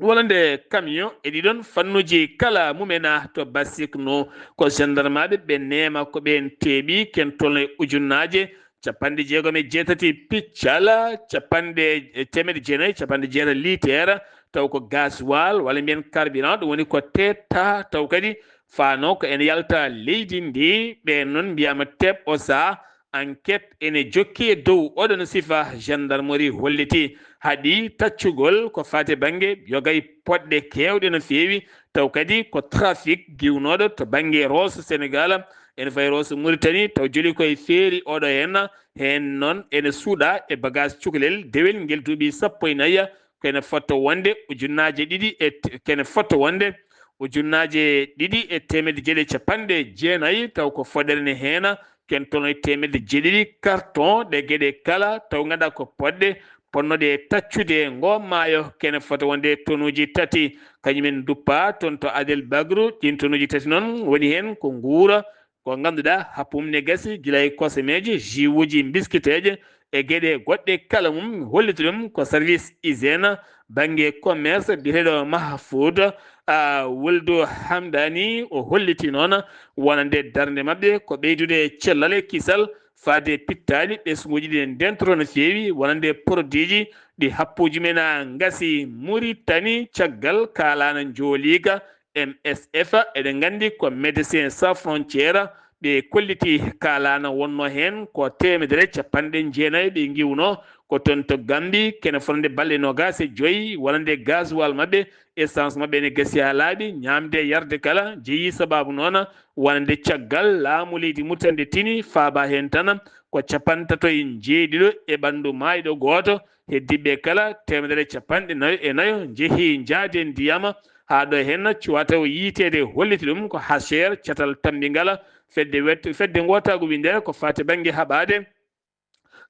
walla nde camion e ɗiɗon fannuji kala mumena to Basikno. Ko gendarmaaɓe ɓe neema ko ɓeen teeɓi ken tolno e ujunnaaje capanɗe jeegom e jeetati piccal, capanɗe, e teemedde jeenayi, capanɗe jeetati liiteer, taw ko gasoil walla mbiyen carburant, ɗum woni ko teetta, taw kadi faano ko ene yalta leydi ndi. Ɓeen noon mbiyaama teeɓ o saha, enquête ene jokki e dow oɗon sifa, gendarmerie holliti haɗi taccugol ko faati bannge yoga e poɗɗe keewɗe no feewi, taw kadi ko trafic giwnooɗo to bannge Rosso Senegal, ene fayi Rosso Mauritanie, taw joli koye feeri oɗo heen, heen noon ene suuɗa e bagage cukalel dewel ngel duuɓi sappo e nayi, ko ene fotto wonde ujunnaaje ɗiɗi e te-, ko ene fotto wonde ujunnaaje ɗiɗi e teemedde jeeɗiɗi e capanɗe jeenayi, taw ko fodere ne heen, ken tono e teemedde jeeɗiɗi carton ɗe geɗe kala, taw ngannduɗaa ko poɗɗe ponnoɗe taccude ngo maayo, kene fota wonde tonuuji tati. Kañumen nduppa toon to Adel Bagru, ɗiin tonuuji tati noon woni heen ko nguura, ko ngannduɗaa happu mum ne gasi gila e kosemeeje, jus uji, mbiskiteeje e geɗe goɗɗe kala mum. Holliti ɗum ko service hygiène bannge commerce biyeteeɗo Mahfoud, a, Wuldu Hamdani. O holliti noon wonande darnde maɓɓe ko ɓeydude cellal e kisal faade pittaali ɓesnguuji ɗi ndentoto no feewi, wonande produitji ɗi happuuji men a ngasi Muritani caggal kaalaana njooliika M S F. Eɗen nganndi ko Médecins Sans Frontières ɓe kolliti kaalaana, wonno heen ko teemedere capanɗe jeenayi ɓe ngiwno ko toon to Gambie, kene fotande balɗe noogaas e joyi, wonande gasoil maɓɓe, essence maɓɓe ene gasi haa laaɓi, ñaamde e yarde kala jeyi sababu noon wonande caggal laamu leydi Mauritanie tini faaba heen tan ko capantato e jeeɗiɗo e ɓanndu maayɗo gooto, Heddiiɓe kala teemedere capanɗe nayo e nayo njehii njaadi ndiyam, haa ɗo heen cuwata o yiyteede holliti ɗum ko Hacher, catal tammbingal, fedde wet-, fedde ngootaagu winndere ko faati bannge haɓaade.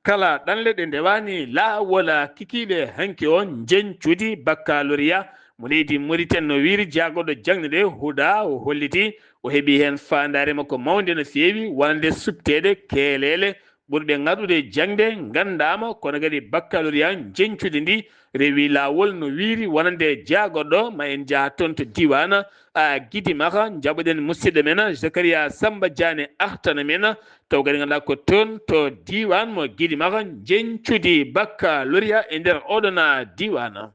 Kala ɗanle ɗe ndewaani laawol kikiiɗe hanki o njeñcudi baccalauréat mo leydi Mauritanie no wiiri jaagoɗo jaŋde ɗe Huda o holliti o heɓi heen faandaare makko mawnde no feewi wonande suɓteede keeleele ɓurɓe ŋarɗude jaŋde nganndaama kono kadi baccalauréat njeñcudi ndi rewi laawol no wiiri wonande jaagoɗo ma en njaha toon to diiwaan a Gidimaka njaɓoɗen musidɗo men Zakaria Samba Diané ahtana men taw kadi ngannduɗaa ko toon to diiwaan mo Gidimaka njeñcudi baccalauréat e nder oɗon diiwaan.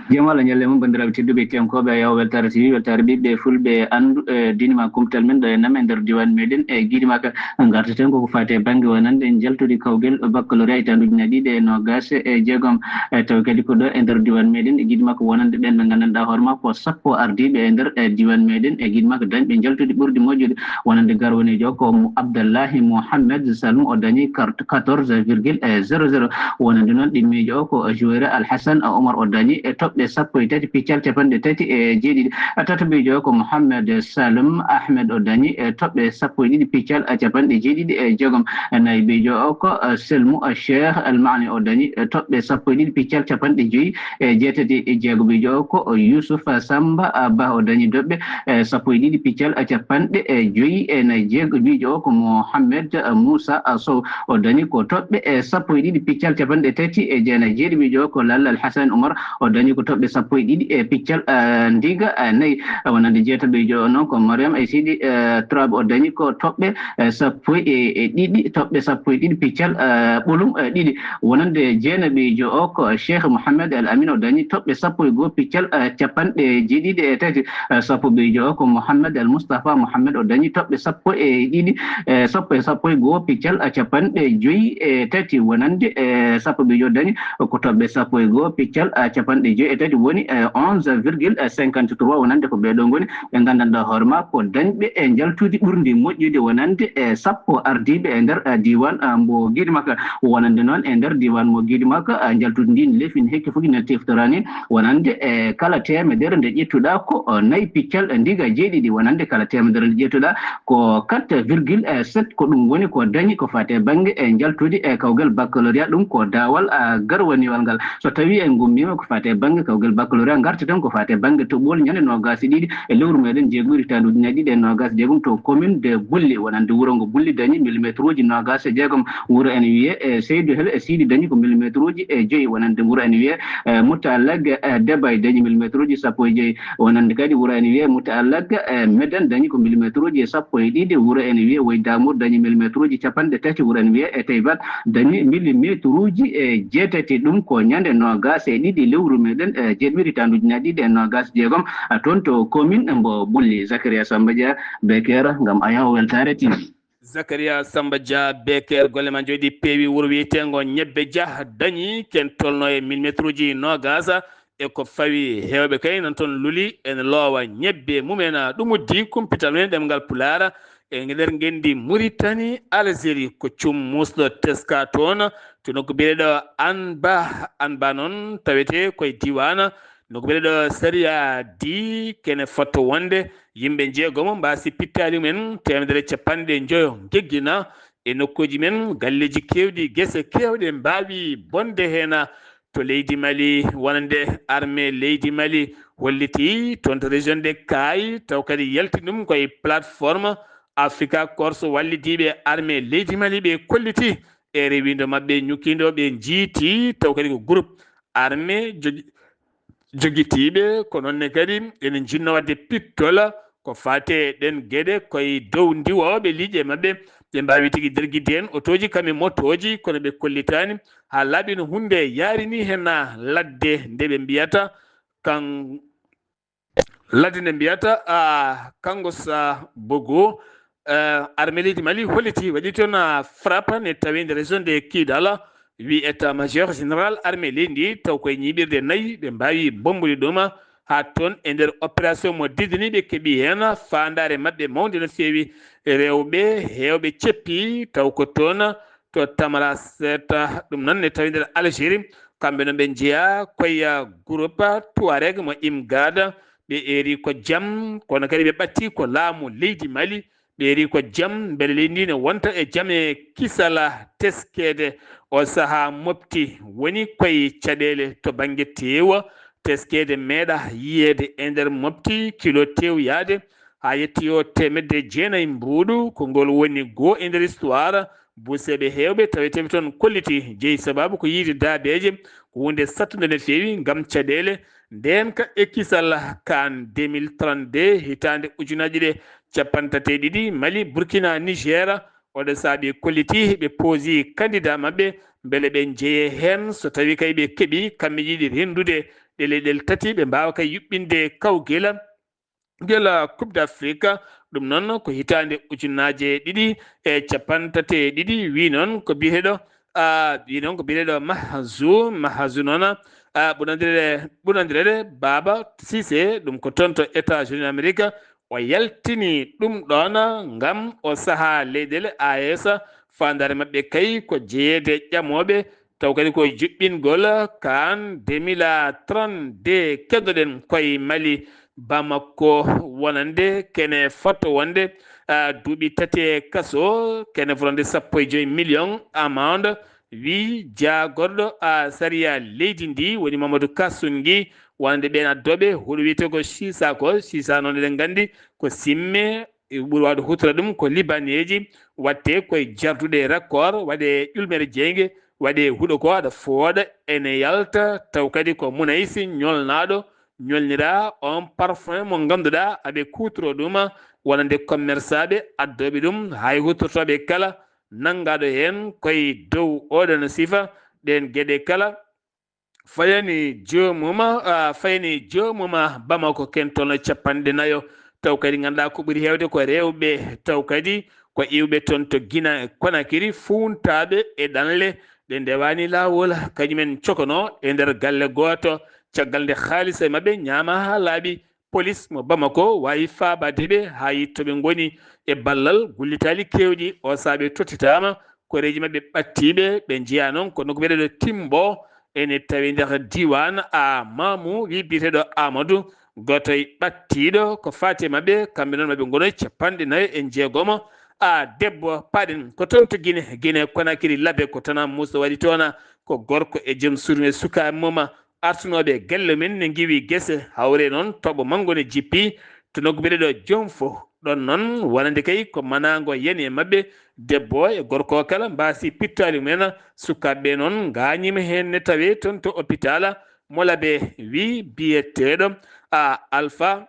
Jam Allah ñalle mum banndiraaɓe tedduɓe kenkooɓe a yaw weltaare T V weltaare ɓiɓɓe fulɓe anndu e diine ma kumtal men ɗo e nam e nder diiwaan meɗen e Gidimaka ngarteten koko faati e bannge wonande njaltudi kawgel baccalauréat hitaande ujunnaji ɗiɗi e noogaas e jeegom e tawi kadi ko ɗo e nder diiwaan meɗen e Gidimaka wonande ɓen ɓe nganndanɗaa hoore ma ko sappo ardiiɓe e nder e diiwaan meɗen e Gidimaka dañɓe njaltudi ɓurdi moƴƴude wonande garwaniijo o ko Abdallahi Mohamed Salum o dañi quatorze virgule zéro zéro. Wonande noon ɗimmiijo o ko joueur Alhassane Oumar o dañi e toɓɓe sappo e tati piccal capanɗe tati e jeeɗiɗi. Tataɓiijo o ko Mohamed Salum Ahmed o dañi e toɓɓe sappo e ɗiɗi piccal capanɗe jeeɗiɗi e jeegom. Nayiɓiijo o ko Selmu Cheikh El Mani o dañi e toɓɓe sappo e ɗiɗi piccal capanɗe joyi e jeetati. Jeegoɓiijo o ko Youssouf Samba Ba o dañi toɓɓe e sappo e ɗiɗi piccal capanɗe e joyi e nayi. Jeegoɓiijo o ko Mohamed Moussa Sow o dañi ko toɓɓe e sappo e ɗiɗi piccal capanɗe tati e jeenayi. Jeeɗiɓiijo o ko Lallal Hassan Oumar o dañi ko toɓɓe sappo e ɗiɗi e piccal ndiga nayi. Wonande jeetaɓiijo o noon ko Mariam e Sidi Trabe o dañi ko toɓɓe sappo e ɗiɗi toɓɓe sappo e ɗiɗi piccal ɓolum ɗiɗi. Wonande jeenaɓiijo o ko Cheikh Mohamed Al Amin o dañi toɓɓe sappo e goo piccal capanɗe jeeɗiɗi e tati. Sappoɓiijo o ko Mohamed Al Moustapha Mohamed o dañi toɓɓe sappo e ɗiɗi sappo e sappo e goo piccal capanɗe joyi e tati. Wonande sappoɓiijo o dañi ko toɓɓe sappo e goo piccal capanɗe joyi e tati woni onze virgule cinquante trois. Wonande ko ɓeeɗo ngoni ɓe nganndanɗaa hoore ma ko dañɓe e njaltudi ɓurndi moƴƴude wonande e sappo ardiiɓe e nder diiwaan mbo Gidimaka. Wonande noon e nder diiwaan mo Gidimaka njaltudi ndin lefi ne hekki fof ina teftorani wonande e kala teemedere nde ƴettuɗaa ko nayi piccal ndiga jeeɗiɗi wonande kala teemedere nde ƴettuɗaa ko quatre virgule sept ko ɗum woni ko dañi ko faati e bannge e njaltudi e kawgal baccalauréat ɗum ko daawal garwaniwal ngal. So tawii en ngummiima ko faati e bannge kawgal baccalauréat ngarteten ko faati e bannge toɓooli ñande noogaas e ɗiɗi e lewru meɗen jeeguɓi hitaande ujunnaji ɗiɗi e noogaas e jeegom to commune de Bulli wonande wuro ngo Bulli dañi millimétre uji noogaas e jeegom. Wuro ene wiyee e Seydou Hel e Sidi dañi ko millimétre uji e joyi wonande wuro ene wiyee e Mouta Lag e Debay dañi millimétre uji sappo e joyi. Wonande kadi wuro ene wiyee Mouta Lag e Medan dañi ko millimétre uji sappo e ɗiɗi. Wuro ene wiyee Woy Damour dañi millimétre uji capanɗe tati. Wuro ene wiyee e Teybat dañi millimétre uji e jeetati. Ɗum ko ñande noogaas e ɗiɗi lewru meɗen e jeeɗiɓi hitaande ujunnaji ɗiɗi e noogaas e jeegom. A toon to commune mbo Bulli. Zakaria Samba Dia Beker ngam a yaw weltaare T V. Zakaria Samba Dia Beker golle ma njooɗi peewi wuro wiyeteengo Ñebbe Dia dañi ken tolno e millimétre uji noogaas e ko fawi heewɓe kay nan toon luli ene loowa ñebbe mumen. Ɗum uddi kumpital men ɗemngal Pulaar e nder ngenndi Muritani Algérie ko cum muusɗo teska toon to nokku biyeteeɗo Anba. Anba noon tawetee koye diiwaan nokku biyeteeɗo Sariya di kene fotto wonde yimɓe njeegomo mbaasi pittaali mumen teemedere capanɗe njoyo ngeggina e nokkuuji men galleeji keewɗi gese keewɗe mbaawi bonde heen. To leydi Mali wonande armée leydi Mali holliti toon to région de Kay taw kadi yalti ɗum koye plateforme Africa Corse wallidiiɓe armée leydi Mali ɓe kolliti e rewindo maɓɓe ñukkindo ɓe njiiti taw kadi ko groupe armée jogi jogitiiɓe ko noon ne kadi ene njinnoo waɗde pittol ko faati e ɗeen geɗe koye dow ndiwooɓe liƴƴe maɓɓe ɓe mbaawi tigi dergidde heen otooji kam e motooji kono ɓe kollitaani haa laaɓi no huunde yaarini heen ladde nde ɓe mbiyata kan ladde nde mbiyata kanko sa bogo armée leydi Mali holliti waɗi toon frappe ne tawi nder région de Kidal wi état major général armée leydi ndi taw koye ñiiɓirde nayi ɓe mbaawi bommbude ɗum haa toon e nder opération mo didini ɓe keɓi heen faandaare maɓɓe mawnde no feewi rewɓe heewɓe ceppi taw ko toon to Tamarasset. Ɗum noon ne tawi nder Algérie, kamɓe noon ɓe njeyaa koye groupe Touareg mo Imgad. Ɓe eeri ko jam, kono kadi ɓe ɓattii ko laamu leydi Mali. Ɓe eeri ko jam, mbele leydi ndi ne wonta e jam e kisal teskeede. O sahaa mofti woni koye caɗeele to bannge teewu. Teskeede meeɗaa yiyeede e nder mofti kilo teewu yaade haa yettii o teemedde jeenayi mbuuɗu. Ko ngol woni goo e nder histoire. Buseeɓe heewɓe taweteeɓe toon kollitii, jeyi sabaabu ko yiyde daabeeje, ko huunde sattunde no feewi ngam caɗeele. Ndeen ka e kisal kaan deux mille trente-deux, hitaande ujunaaji ɗiɗi e cappanɗe tati e ɗiɗi, Mali, Burkina, Niger, oɗo saabi kollitii ɓe poosi candidat maɓɓe, mbele ɓe njeyee heen so tawii kay ɓe keɓii kamɓe yiɗi renndude ɗe leyɗeele tati, ɓe mbaawa kay yuɓɓinde kawgel ngel Coupe d'Afrique. Ɗum noon ko hitaande ujunaaje ɗiɗi e cappanɗe tati e ɗiɗi, wii noon ko biyeteeɗo, a, wii noon ko biyeteeɗo Mahazu, Mahazu noon, a, ɓurnandireede, ɓurnandireede Baba Cissé, ɗum ko toon to États-Unis Amerique, o yaltini ɗum ɗoon ngam o sahaa leyɗeele A E S, faandaare maɓɓe kay ko jeyeede ƴamooɓe, taw kadi ko juɓɓingol kaan deux mille trente-deux. Keddoɗen koye Mali, Bamako, wonande kene fotto wonde, a, duuɓi tati e kaso, kene fotande sappo e joy million amende, wi jaagorɗo, a, sariya leydi ndi, woni Mamadou Kassoungi, wonande ɓeen addooɓe huɗo wiyetee ko Sisa ko. Sisa noon eɗen nganndi ko simme, e ɓuri waawde huutora ɗum ko libaneeji, waɗtee koye jarduɗe record, waɗee ƴulmere jeynge, waɗee huɗo ko aɗa fooɗa, ene yalta, taw kadi ko munaysi ñolnaaɗo, ñolniraa on parfum mo ngannduɗaa aɓe kuutoroo ɗum, wonande commerçaaɓe addooɓe ɗum, hay huutortooɓe kala, nanngaaɗo heen koye dow oɗon sifa. Ɗeen geɗe kala fayani joomum, a, fayani joomum Bamako ken tolno cappanɗe nayo. Taw kadi ngannduɗaa ko ɓuri heewde ko rewɓe, taw kadi ko iwɓe toon to Guinée Conakry, fuuntaaɓe e ɗanle ɗe ndewaani laawol, kañumen cokono e nder galle gooto. Caggal nde haalis e maɓɓe ñaama haa laaɓi, polis mo Bamako waawi faabaade ɓe haa yiɗto ɓe ngoni e ballal gullitaali keewɗi. O saabe tottitaama, koreeji maɓɓe ɓattiiɓe, ɓe njeyaa noon ko nokku biyeteeɗo Timbo, ene tawi nder diiwaan a Mamu, wi biyeteeɗo Amadou, gooto e ɓattiiɗo ko faati e maɓɓe, kamɓe noon maɓe ngono e cappanɗe nayo e njeegomo. A debbo paɗen ko toon to Guinée, Guinée Conakry, Labe ko Tana Moussa waɗi toon, ko gorko e joom suudu e sukaaɓe mum, artunooɓe e galle men ne ngiwi gese, hawre noon toɓo manngo ne jippi to nokku biyeteeɗo Jomfo. Ɗoon noon wonande kay ko manaango yani e maɓɓe, debbo e gorko kala mbaasi pittaali mumen. Sukaaɓe ɓe noon ngaañiima heen ne tawee toon to opitaal mo Labe, wi biyeteeɗo, a, Alpha,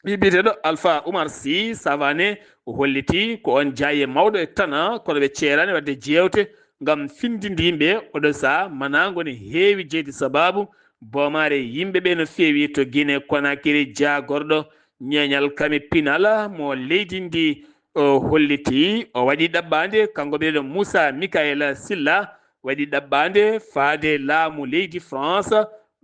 wi biyeteeɗo Alpha Oumar Sy Savané, o hollitii ko on jaaye mawɗo e Tana, kono ɓe ceeraani waɗde jeewte ngam findinde yimɓe. Oɗo sahaa manaango ne heewi jeyde sabaabu boomaare yimɓe ɓe no feewi to Guinée Conakry. Jaagorɗo ñeeñal kame pinal mo leydi ndi, o hollitii o waɗi ɗaɓɓaande, kanko biyeteeɗo Moussa Michael Sylla, waɗi ɗaɓɓaande faade laamu leydi France.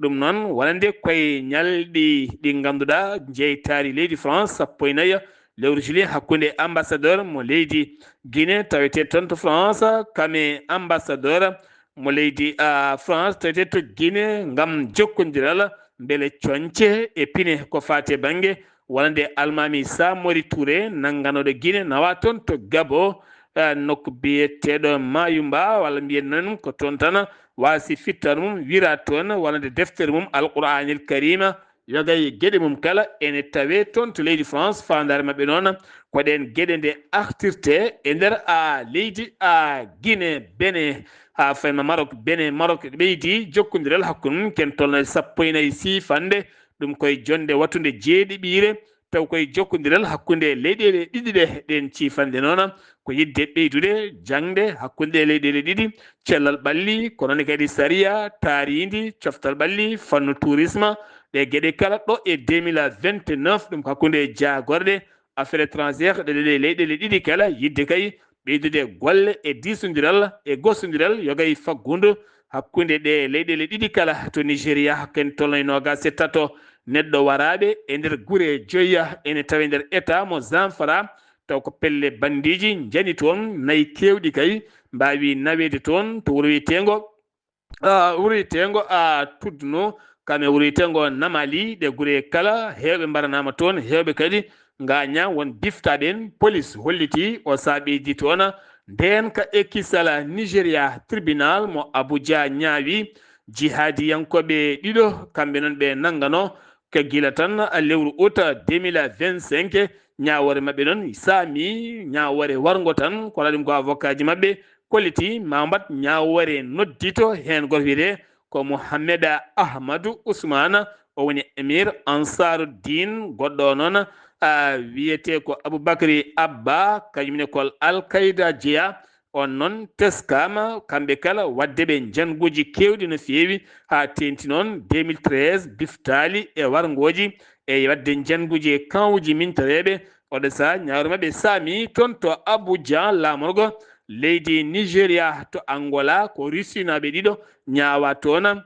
Ɗum noon wonande koye ñalɗi ɗi ngannduɗaa njeytaari leydi France sappo e nayi lewru juillet hakkunde ambassadeur mo leydi Guinée tawetee toon to France, kame ambassadeur mo leydi, a, France tawetee to Guinée ngam jokkondiral mbele coñce e pine ko faati e bannge wonande Almaami Samori Touré, nannganooɗo Guinée, nawa toon to Gabo, a, nokku biyeteeɗo Mayumba, walla mbiyen noon ko toon tan waasi fittoor mum wira toon, wonande deftere mum Alqur'aanil Kariima, yoga e geɗe mum kala ene tawee toon to leydi France, faandaare maɓɓe noon ko ɗeen geɗe nde artirtee e nder a leydi a Guinée, Benin, haa fayma Maroc, Benin, Maroc, ɓeydi jokkondiral hakkunde mum ken tolno e sappo e nayi siifannde, ɗum koye jonnde wattunde jeeɗiɓiire, taw koye jokkondiral hakkunde leyɗeele ɗiɗi ɗe. Ɗeen ciifannde noon ko yiɗde ɓeydude jaŋde hakkunde leyɗeele ɗiɗi, cellal ɓalli, ko noon kadi sariya, taariindi, coftal ɓalli, fannu tourisme, ɗe geɗe kala ɗo e deux mille vingt-neuf, ɗum ko hakkunde jaagorɗe affaires étrangères ɗe ɗe leyɗeele ɗiɗi kala, yiɗde kay ɓeydude golle e diisondiral e gosondiral yoga e faggudu hakkunde ɗe leyɗeele ɗiɗi kala. To Nigeria, ken tolno e noogaas e tato neɗɗo waraaɓe e nder gure joya ene tawe nder état mo Zamfara, taw ko pelle bandiiji njani toon, nayi keewɗi kay mbaawi naweede toon to wuro wiyeteengo, ah, wuro wiyeteengo, ah, Tudno, kam e wuro wiyeteengo Namali, ɗe gure kala, heewɓe mbaranaama toon, heewɓe kadi ngaañaa, won biftaaɓe en, polis hollitii o saabeeji toon ndeen ka e kisal Nigeria, tribunal mo Abuja ñaawi jihaadiyankooɓe ɗiɗo, kamɓe noon ɓe nannganoo ko gila tan lewru ut deux mille vingt-cinq, ñaawoore maɓɓe noon saami ñaawoore warngo tan, ko waɗa ɗum ko avocat ji maɓɓe kolliti ma mbaɗ ñaawoore noddito heen gooto wiyetee ko Mohamed Ahmadu Usmana, o woni Emir Ansaruddin, goɗɗo o noon, a, wiyetee ko Abubakri Abba, kañum ne ko Al Qaeda jeyaa. On noon teskaama kamɓe kala waɗde ɓe njannguuji keewɗi no feewi, haa teeŋti noon deux mille treize biftaali e warngooji e waɗde njannguuji e kawuuji mintoreeɓe. Oɗo sahaa ñaawre maɓɓe saami toon to Abuja, laamorgo leydi Nigeria, to Angola ko Rusinaaɓe ɗiɗo ñaawaa toon.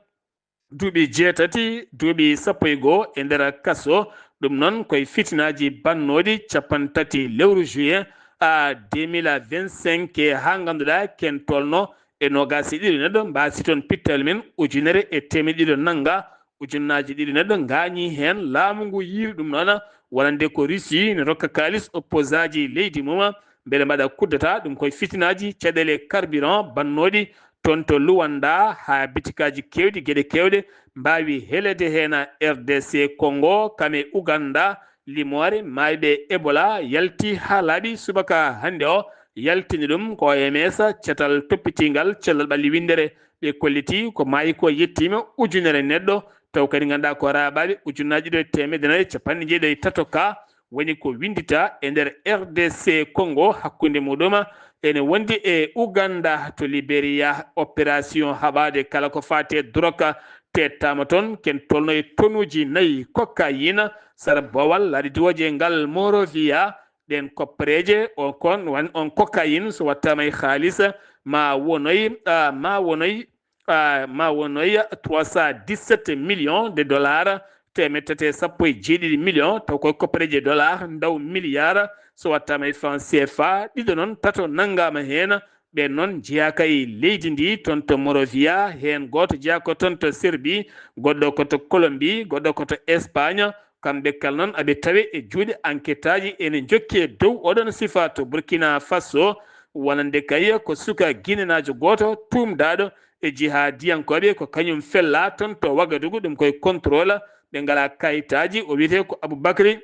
Duuɓi jeetati, duuɓi sappo e goo e nder kaso. Ɗum noon koye fitinaaji bannooɗi cappanɗe tati lewru juillet, a, deux mille vingt-cinq, haa ngannduɗaa ken tolno e noogaas e ɗiɗo neɗɗo mbaasi toon pittali men ujunere e teemedde ɗiɗo nannga, ujunnaaji ɗiɗo neɗɗo ngaañi heen. Laamu ngu yiiri ɗum noon, wonande ko Russie ne rokka kaalis opposaaji leydi mum, mbele mbaɗa kuddata ɗum koye fitinaaji caɗeele carburant bannooɗi toon to Luanda, haa bitikaaji keewɗi, geɗe keewɗe mbaawi heleede heen. R D C Congo, kam e Uganda, limoore maayɓe Ebola yalti haa laaɓi subaka hannde o, yaltini ɗum ko O M S, catal toppitiingal cellal ɓalli winndere. Ɓe kolliti ko maayi ko yettiima ujunere neɗɗo, taw kadi ngannduɗaa ko raaɓaaɓe ujunnaaji ɗiɗo e teemedde nayi e capanɗe jeeɗiɗo e tato ka woni ko winndita e nder R D C Congo, hakkunde muɗum ene wondi e Uganda. To Liberia, opération haɓaade kala ko faati e drogue teettaama toon, ken tolno e tonuuji nayi cocaïne, sara boowal laaɗe diwooje ngal Monrovia. Ɗeen koppareeje, o kon, wan-, on cocaïne, so wattaama e haalis, ma wonoy, ah, ma wonoy, ah, ma wonoy trois cent dix-sept millions de dollars, teemedde tati e sappo e jeeɗiɗi millions, taw koye koppareeje dollar, ndaw milliard, so wattaama e franc C F A, ɗiɗo noon, tato nanngaama heen. Ɓeen noon jeyaa ka e leydi ndi, toon to Monrovia, heen gooto jeyaa ko toon to Serbie, goɗɗo ko to Colombie, goɗɗo ko to Espagne. Kamɓe kala noon aɓe tawe e juuɗe enquêtaaji ene njokki e dow oɗon sifa. To Burkina Faso, wonande kay ko suka ginenaajo gooto tuumdaaɗo e jihaadiyankooɓe, ko kañum fellaa toon to Wagadugu, ɗum koye contrôle, ɓe ngalaa kayitaaji. O wiyetee ko Abubakri,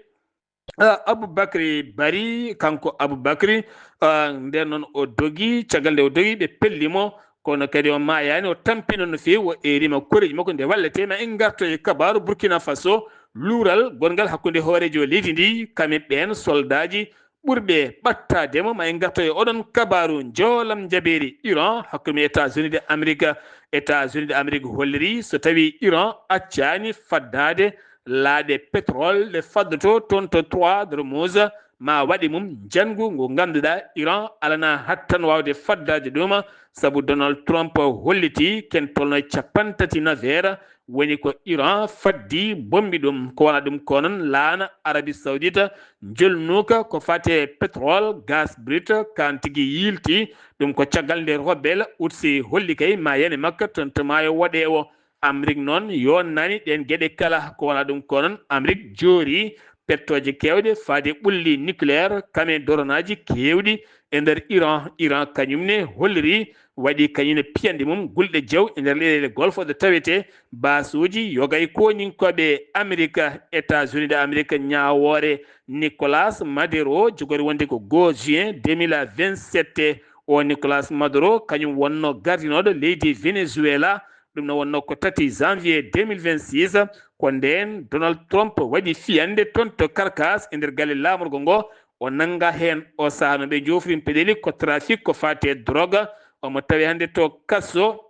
ah, Abubakri Bari, kanko Abubakri, ah, ndeen noon o dogi, caggal nde o dogi, ɓe pelli mo, kono kadi o maayaani, o tampino no feewi, o eerima koreeji makko nde walletee. Ma en ngarto e kabaaru Burkina Faso, luural gonngal hakkunde hooreejo leydi ndi, kam e ɓeen soldaaji ɓurɓe ɓattaade mo. Ma en ngarto e oɗon kabaaru njoolam njabeeri Iran, hakkunde États-Unis de Amérique. États-Unis de Amérique holliri so tawii Iran accaani faddaade laaɗe pétrole ɗe faddoto toon to Trois d'Ormuz, ma waɗe mum njanngu ngu ngannduɗaa Iran alanaa hattan waawde faddaade ɗum, sabu Donald Trump hollitii ken tolno e capanɗe tati naveere woni ko Iran faddi, bommbi ɗum. Ko wona ɗum ko noon laana Arabie Saoudite njolnuka ko fate pétrole, gaz brut, kan tigi yiilti. Ɗum ko caggal nde rebelle Houthi holli kay ma yane makka toon to maayo woɗeewo. Amérique noon yonnani ɗeen geɗe kala. Ko wona ɗum ko noon Amérique joori pettooje keewɗe faade ɓulli nucléaire, kame doronaaji keewɗi e nder Iran. Iran kañum ne holliri, waɗi kañum ne piyanɗe mum gulɗe jaw e nder leyɗeele Golfe ɗe tawetee baasuuji yogay koninkooɓe Amérique. États-Unis de Amérique, ñaawoore Nicolas Maduro, jogori wonde ko goo juin deux mille vingt-sept. O Nicolas Maduro, kañum wonno gardinooɗo leydi Venezuela. Ɗum no wonno ko tati janvier deux mille vingt-six, ko ndeen Donald Trump waɗi fiyande toon to Caracas e nder galle laamorgo ngo. O nannga heen o sahaa no ɓe njoofri peɗeli ko trafic ko faati e drogue. Omo tawi hannde to kaso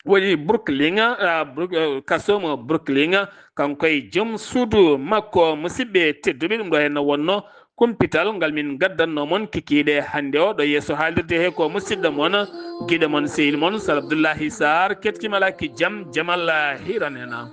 woni Brooklyn, ah, Brook-, eh, kaso mo Brooklyn. Kanko e joom suudu makko, musidɓe tedduɓe, ɗum ɗo heen no wonno kumpital ngal min ngaddanno mon kikiiɗe hannde o. Ɗo yeeso haalirde he ko musidɗo mon, giɗo mon, sehil mon, Sal Abdullahi Sarr. Keɗkimalaki jam, jamal, ah, hiran en.